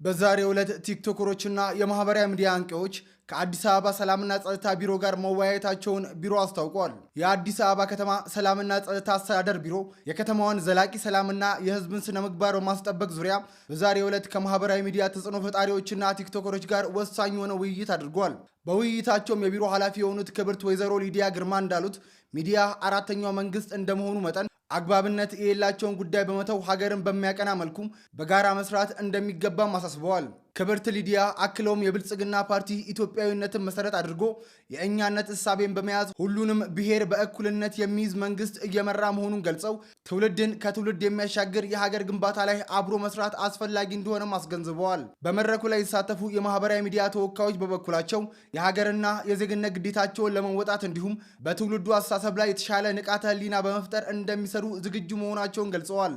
በዛሬው ዕለት ቲክቶከሮችና የማህበራዊ ሚዲያ አንቂዎች ከአዲስ አበባ ሰላምና ጸጥታ ቢሮ ጋር መወያየታቸውን ቢሮ አስታውቋል። የአዲስ አበባ ከተማ ሰላምና ጸጥታ አስተዳደር ቢሮ የከተማዋን ዘላቂ ሰላምና የሕዝብን ስነ ምግባር በማስጠበቅ ዙሪያ በዛሬው ዕለት ከማህበራዊ ሚዲያ ተጽዕኖ ፈጣሪዎችና ቲክቶከሮች ጋር ወሳኝ የሆነ ውይይት አድርጓል። በውይይታቸውም የቢሮ ኃላፊ የሆኑት ክብርት ወይዘሮ ሊዲያ ግርማ እንዳሉት፣ ሚዲያ አራተኛው መንግስት እንደመሆኑ መጠን አግባብነት የሌላቸውን ጉዳይ በመተው ሀገርን በሚያቀና መልኩ በጋራ መስራት እንደሚገባም አሳስበዋል። ክብርት ሊዲያ አክለውም የብልጽግና ፓርቲ ኢትዮጵያዊነትን መሰረት አድርጎ የእኛነት እሳቤን በመያዝ ሁሉንም ብሔር በእኩልነት የሚይዝ መንግስት እየመራ መሆኑን ገልጸው፣ ትውልድን ከትውልድ የሚያሻግር የሀገር ግንባታ ላይ አብሮ መስራት አስፈላጊ እንደሆነም አስገንዝበዋል። በመድረኩ ላይ የተሳተፉ የማህበራዊ ሚዲያ ተወካዮች በበኩላቸው የሀገርና የዜግነት ግዴታቸውን ለመወጣት እንዲሁም በትውልዱ አስተሳሰብ ላይ የተሻለ ንቃተ ህሊና በመፍጠር እንደሚሰሩ ዝግጁ መሆናቸውን ገልጸዋል።